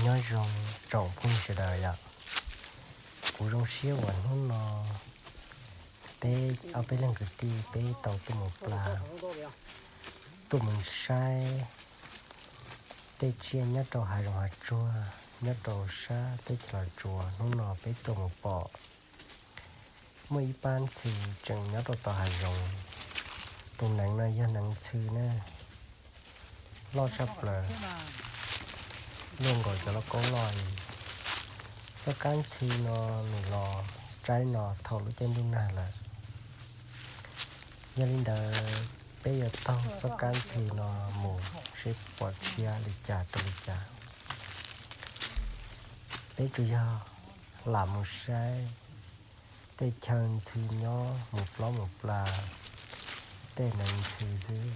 Nyob zoo tsoom phooj ywg sawv daws yom. Kuv zoo siab uas hnub no peb ob peb leeg kwv tij peb tau tuaj mus pla, tuaj mus saib tej tsiaj nyob rau hav zoov hav tsuag, nyob rau sab teb chaws Los Tsuas. Hnub no peb tuaj mus pom muaj ib pab ntxhw tseem nyob rau tom hav zoov. Tus neev no yog neev ntxhw na, loj tshaj plaws, luaj nkaus cov lauj kaub loj li. Txoj kab ntxhw no nws los tsaib no thaum lub caij ntuj nag lawm. Yog li ntawd, peb yuav taug txoj kab ntxhw no mus seb pom tshiab li cas rau li cas. Peb tsuas yog lam mus saib tej chaw ntxhw nyob, mus plob mus pla tej neev ntxhw xwb.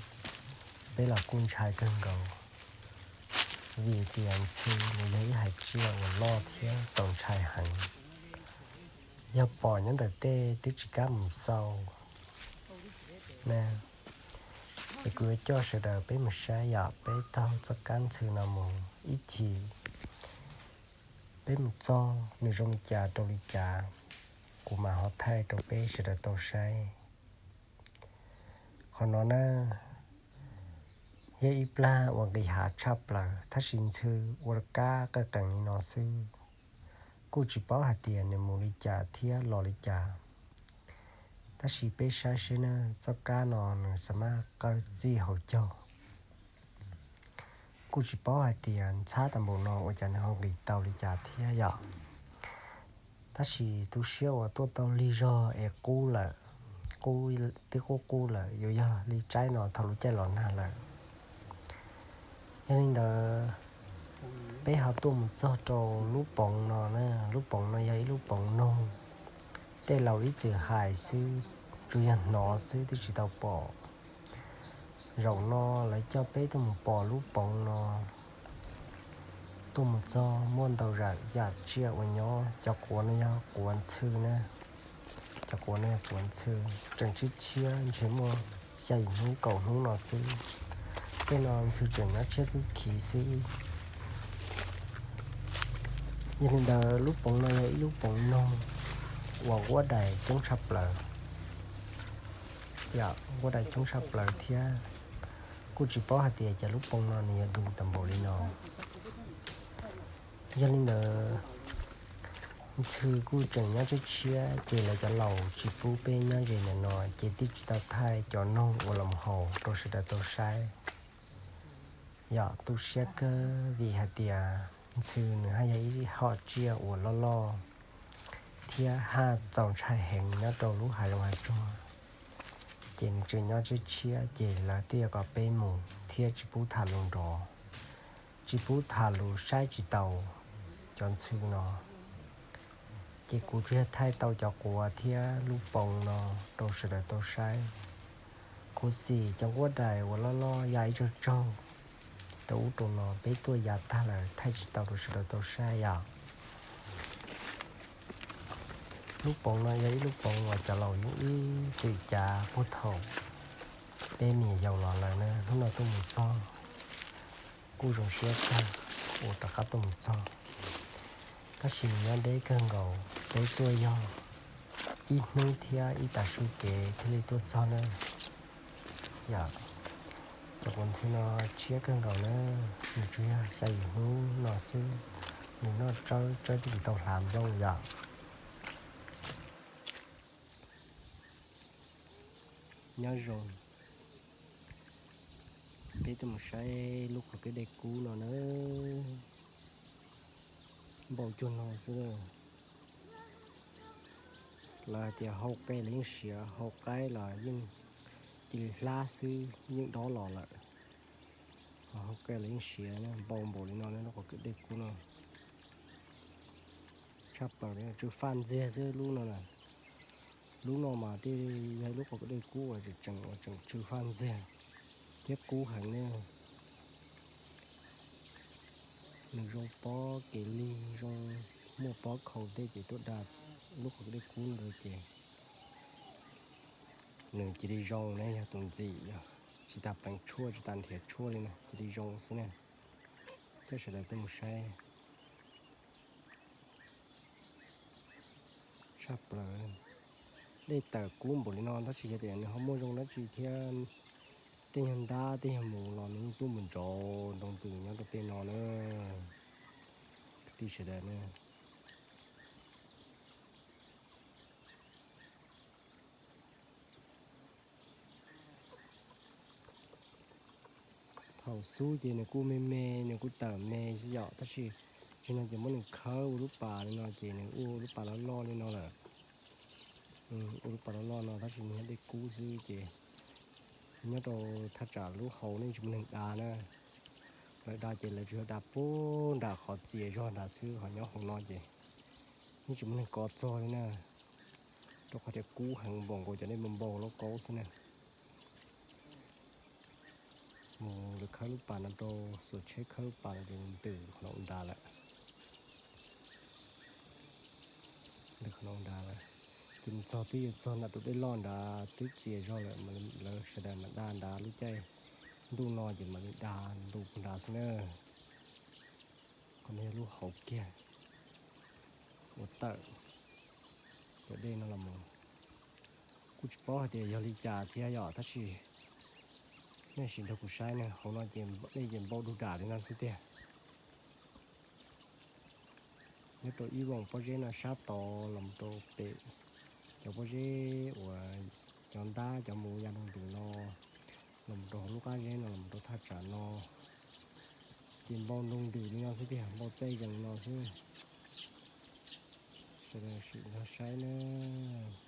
Peb los kuj ntshai kawg nkaus, vim tias ntxhw nws yog ib haiv tsiaj uas loj thiab txaus ntshai heev. Yog pom nyob ntawm tej twb tsis kam mus xauj na. Es kuv yuav coj sawv daws peb mus saib yom, peb taug txoj kab ntxhw no mus ib chim, peb mus txog nws zoo li cas rau li cas, kuv mam ho thaij rau peb sawv daws tau saib. Qhov no na, yog ib plag uas nqis hav tshaj plaws, tab sis ntxhw ua kab qawj qees li no xwb. Kuj tsis paub hais tias nws mus li cas thiab los li cas, tab sis peb saib seb na, txoj kab no nws xa maj qawj txij hauv caug. Kuj tsis paub hais tias ntxhab tag npaum no ua cas nws ho nqis tau li cas thiab yom. Tab sis tu siab uas tuaj tau lig zog es qub lawm, qub, twb qub qub lawm, yuav yog li tsaib no thaum lub caij los nag lawm. Yog li ntawd, peb ho tuaj mus txog rau lub poov no na, lub poov no yog ib lub poov noog, tej laus ib txwm hais xwb, tsuas yog hnov xwb twb tsis tau pom. Zaum no lawv coj peb tuaj mus pom lub poov no, tuaj mus txog muaj ntau zam yam tsiaj uas nyob. Cov quav no yog quav ntxhw na, cov quav no yog quav ntxhw, tseem tshiab tshiab, ntshe muaj xya yim hnub kaum hnub no xwb. Tej no ntxhw tseem nyob tshiab kub khiv xwb. Yog li ntawd lub poov no yog ib lub poov noog uas nquab dais coob tshaj plaws, yom, nquab dais coob tshaj plaws thiab. Kuj tsis paub hais tias cas lub poov no nws yuav du tag npaum li no. Yog li ntawd, ntxhw kuj tseem nyob tshiab tshiab, ces lawv cov laus tsis pub peb nyob ze ntawm no, ces twb tsis tau thaij cov noog uas los haus rau sawv daws tau saib. Yom, tu siab kawg vim hais tias ntxhw nws haj yog ib hom tsiaj uas loj loj thiab haj txaus ntshai heev nyob rau lub hav zoov hav tsuag, ces nws tseem nyob tshiab tshiab, ces lawv twb yuav kom peb mus thiab tsis pub tham lus nrov, tsis pub tham lus saib tsis taus cov ntxhw no. Ces kuv tsuas yog thaij tau cov quav thiab lub poov no rau sawv daws tau saib. Khuv xim cov nquab dais uas loj loj ya ib tsaug tsaug rau ub rau no, peb tuaj ya tag lawm thaij tsis tau rau sawv daws tau saib yom. Lub poov no yog ib lub poov uas cov laus yeej ib txwm cav puag thaum peb me nyuam yaus los lawm na. Hnub no tuaj mus txog kuj zoo siab kawg uas rov qab tuaj mus txog, tab sis nws nyob deb kawg nkaus, peb tuaj yog ib hnub thiab ib tag su kev thiaj li tuaj txog na. Yom, cov quav ntxhw no tshiab kawg nkaus na, nws tsuas yog xya yim hnub no xwb, nws noj tsawb, tsawb twb tsis tau hlav nplooj yom. Nyob zoo, peb tuaj mus saib lub qhov kwj dej kub no na, npau cuag no xwb. Lawv hais tias hau qe los yeej siav, hau qaib los yeej cia li hlab xwb yeej dob los lawm. Hau qe los yeej siav, npau npaum li no ne, lub qhov kwj dej kub no. Tshaj plaws li, tsw faj ntxiag xwb lub no na. Lub no mas thiaj yog lub qhov kwj dej kub uas tseem, uas tseem tsw faj ntxiag thiab kub heev ne. Nws zoo pob kev lig, zoo muaj pob khau tej ces tuaj da lub qhov kwj dej kub ntawd ces nws cia li zoo ne, yog tus ntxim, yog tsis tas pleev tshuaj tsis tas nrhiav tshuaj li na, cia li zoo xwb ne. Coj sawv daws tuaj mus saib. Tshaj plaws, dej tawm kub npaum li no tab sis yog tias nws ho muaj zoo dab tsi thiab, tej nyuag ntab tej nyuag mus los nws yeej tuaj mus ntsauv ntoo ntws nyob rau tej no na, kwv tij sawv daws na. Thaum xub ces nws kuj me me, nws kuj tawm me xwb yom, tab sis tsis no ces muab nws khawb ua lub pas li no ces nws ua lub pas loj loj li no lawm. Ua lub pas loj loj no tab sis nws yog dej kub xwb ces nyob rau thaj tsam lub hauv nej tsis muaj neeg da na. Lawv da ces lawv tsuas yog da puag nram qhov txias zog nrad xwb, ho nyob hauv no ces yeej tsis muaj neeg kov txog li na, rau qhov tias kub heev npaum nkaus cov dej npau npau lauj kaub xwb na. Mus lawv khawb lub pas no rau, xuas tsheb khawb lub pas no ces ntws qhov no ua nrad lawm. Ntws qhov no ua nrad lawm, ces mus txog twb yuav txog nram tus dej loj nrad twb txias zog lawm, lawv sawv daws mam da nrad lub caij ntuj no ces mam li da ntu puag nrad xwb na. Qhov no yog lub hauv kiag uas tawm cov dej no los mus. Kuj tsis paub hais tias yog li cas thiab yom, tab sis nej sim nrog kuv saib na, hauv no ces dej ces npau dug dam li no xwb tiag. Nyob rau ib voos pob zeb no sab tod los mus rau pem cov pob zeb uas cov ntab cov mus ya ntoo ntws no, los mus rau hauv lub qab zeb no los mus rau thaj tsam no, ces npau ntoo ntws li no xwb tiag, npau txaij zees li no xwb. Sawv daws sim nrog saib nawb.